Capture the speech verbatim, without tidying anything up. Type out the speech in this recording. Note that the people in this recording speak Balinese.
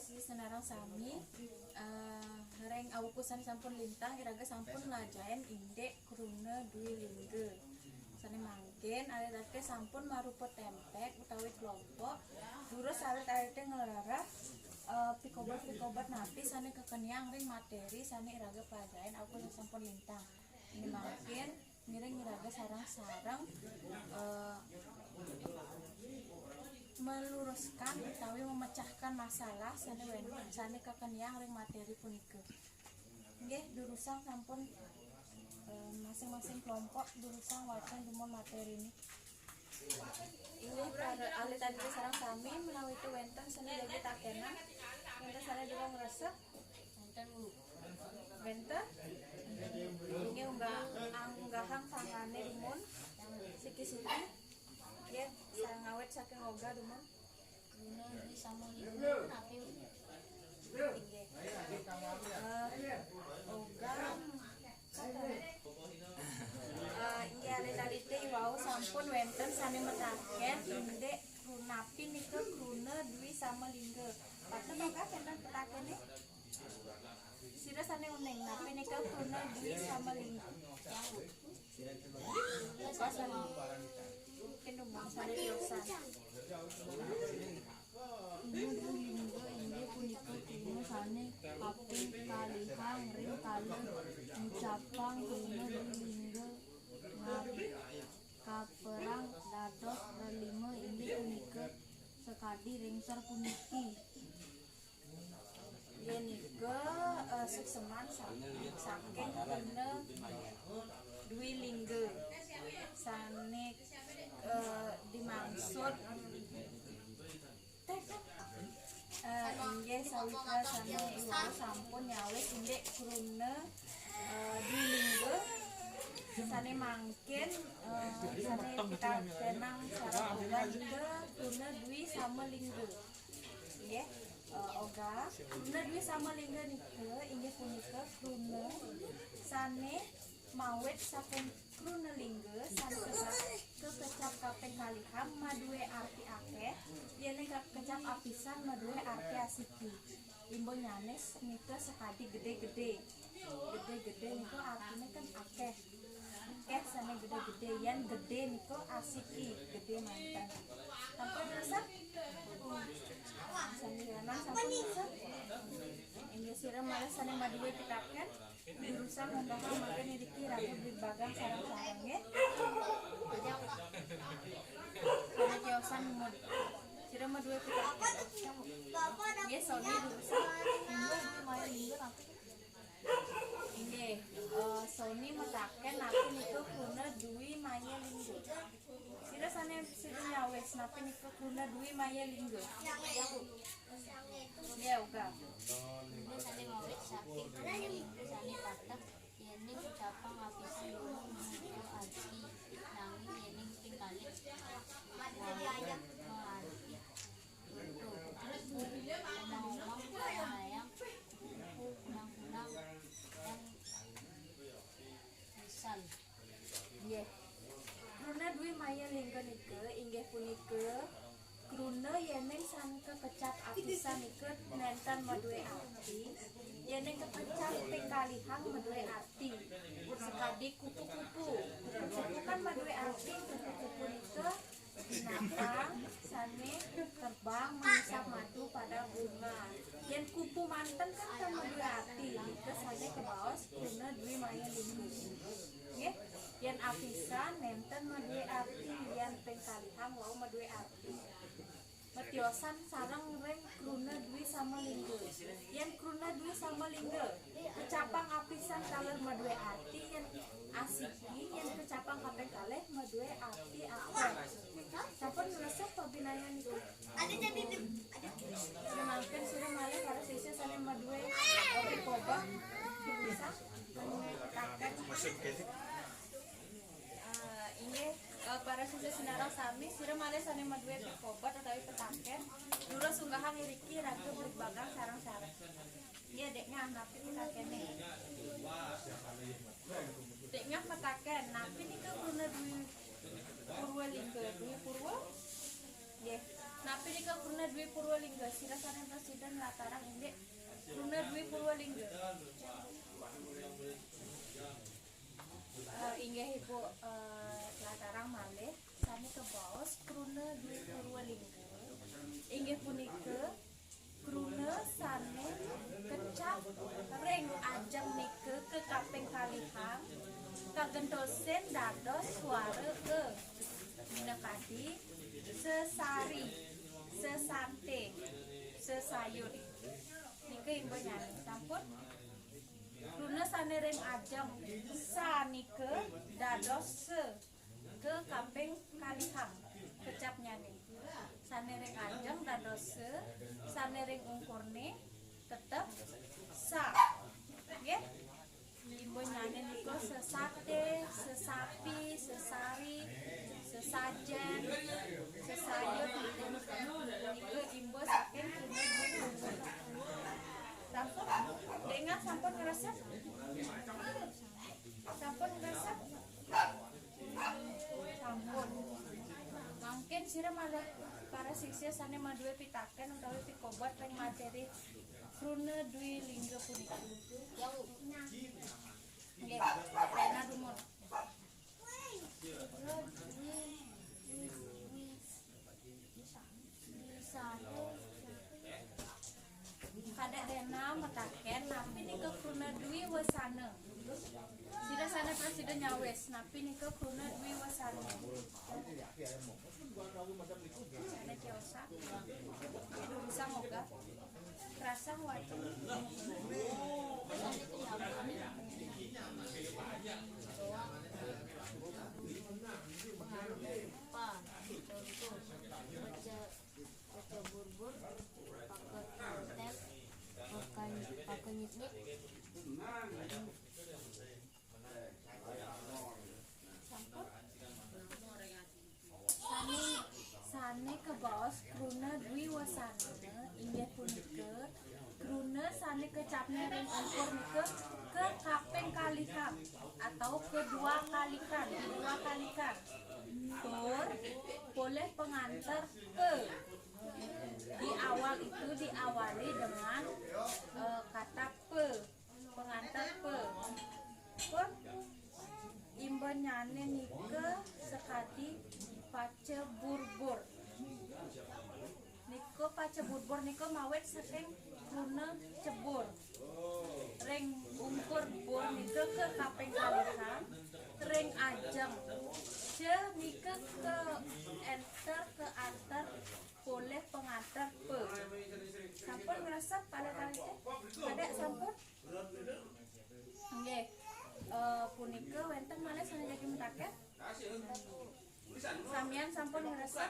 Sinareng sami, eh, ring awuku sane sampun lintang, iraga sampun mlajahin indik kruna dwi lingga. Sane mangkin, alit-alite sampun marupa tempek utawi kelompok. Durus alit-alite nglereh, eh, pikobet-pikobet napi sane kakeniang ring materi sane iraga pelajahin awuku sane sampun lintang. Sane mangkin, ngiring iraga sareng-sareng, eh, meluruskan utawi memecahkan masalah sane wen-, sane kakeniang ring materi punika. Nggih, durusang sampun, eh, masing-masing kelompok durusang wacén dumun materiné. Inggih, para alit-alite sareng sami menawi wénten sane jagi takénang, wénten sane durung ngresep? Wénten, Bu. Wénten? Inggih, unggah-, unggahang tangané dumun. Siki-siki. Nggih, sangawit saking Oga dumun. Kruna dwi sama lima, napi, Bu? Inggih. Eh, Oga. Eh, inggih, alit-alite iwau sampun wénten sane metaken indik kru-, napi nika kruna dwi sama lingga. Patut Oga wénten petakené? Sira sane uning, napi nika kruna dwi sama lingga? Pas sane. Mungkin dumun sane tiosan. Kruna dwi lingga inggih punika kruna sane kaping kalihang ring kala ngucapang kruna dwi lingga ngari kaperang dados lelima inggih punika sakadi ring sor puniki. Inggih nika, eh, sukseman sa-, saking kruna dwi lingga sane, eh, dimaksud. Eh, inggih sawitra sane iwau sampun nyawis indik kruna, eh, dwi lingga sane mangkin, eh, sane pitakenan sareng Oga nika kruna dwi sama lingga. Inggih, eh, Oga, kruna dwi sama lingga nika inggih punika kruna sane mawit saking kruna lingga sane keba-, kakecap kaping kalihang madué arti akéh, yene ka-, kecap apisan madué arti asiki. Imba nyanis nika sakadi gedé-gedé. Gedé-gedé nika artine kan akéh. Akéh sane gedé-gedé, yen gedé nika asiki, gedé manten. Sampun resep? Sane lianan sampun resep? Inggih sira malih sane madué pitaken. Durusang unggahang mangkin iriki raga bligbagang sareng-sareng, nggih. Sane tiosan mud. Sira madué pitaken. Nggih, Sony durusang. Inggih, eh, Sony metaken napi nika kruna dwi maya lingga. Sira sane sida nyawis napi nika kruna dwi maya lingga? Nggih, Oga. Kruna sane mawit saking kruna lingga sane pateh, yening ucapan apisan dumun madué arti, nanging yening ping kalih maarti. Terus omong-omong, layang-layang, kunang-kunang, dan misal. Nggih. Kruna dwi maya lingga nika inggih punika kruna yening sane kakecap apisan nika nenten madué arti, yening kakecap ping kalihang madué arti. Sakadi kupu-kupu. Kupu-kupu kan madué arti, kupu-kupu nika binatang sane terbang menghisap madu pada bunga. Yen kupu manten kan ten madué arti, nika sane kabaos kruna dwi maya lingga. Nggih, yen apisan nenten madué arti, yen ping kalihang wau madué arti. Matiosan sareng ring kruna dwi sama lingga. Yen kruna dwi sama lingga kecapang apisan taler madué arti, yen asiki, yen kecapang kaping kalih madué arti akéh. Sampun ngresep pabinayan niku? Ada jadi tu. Ada. Mangkin sira malih para sisya sane madué kopi kobak bisa. Eh, inggih, eh, para sisya sinareng sami, sira malih sane madué pikobet utawi pitaken, durus unggahang iriki raga bligbagang sareng-sareng. Nggih, Dek Ngah, napi pitakené? Dek Ngah mataken, napi nika kruna dwi purwa lingga, dwi purwa? Nggih. Napi Punika kruna Dwi Purwalingga, sira sané prasida nlatarang indik kruna Dwi Purwalingga. Eh, inggih Ibu, eh, nlatarang malih sané kabaos kruna Dwi Purwalingga. Inggih punika kruna sané kecap ring ajeng nika kakaping kalihang, kagentosin dados suara e. Minakadi sesari, sesate, sesayun. Nika imba nyané sampun. Kruna sané ring ajeng sa nika dados se kakaping kalihang kecapnyané. Sané ring ajeng dados se, sané ring ungkurné tetep sa. Nggih. Imba nyané nika sesate, sesapi, sesari, sesajen, sesayun. Nika imba saking kruna Dwi Purwalingga. Sampun? Dengar sampun ngresep? Sampun ngresep? Sampun. Mangkin sira malih para sisya sané madué pitaken utawi pikobet ring materi kruna Dwi Lingga punika. Nggih, Rena dumun. Kadek Rena mataken, napi nika kruna Dwi Wasana? Sira sané prasida nyawis, napi nika kruna Dwi Wasana? Sané tiosan. Bisa moga. Kerasa wajah. Apa? Contoh, baca, baca burbur, pakai tel, pakai, pakai nyit-nyit. Sané, sané kabaos kruna Dwi Wasana inggih punika kruna sané kecapnya ring ungkur nika kakaping kalihang atau kedua kalikan, kedua kalikan. Tur polih pangantar pe. Di awal itu diawali dengan, eh, kata pe, pangantar pe. Pun imbanyané nika sakadi paca burbur. Nika paca burbur nika mawit saking kruna cebur. Ring ungkur bur nika kakaping kalihang, ring ajeng ce nika kaantar, kaantar polih pangantar pe. Sampun ngresep kalih-kalih teh? Kadek sampun? Nggih. Eh, punika wénten malih sané jagi mataken? Samian sampun ngresep?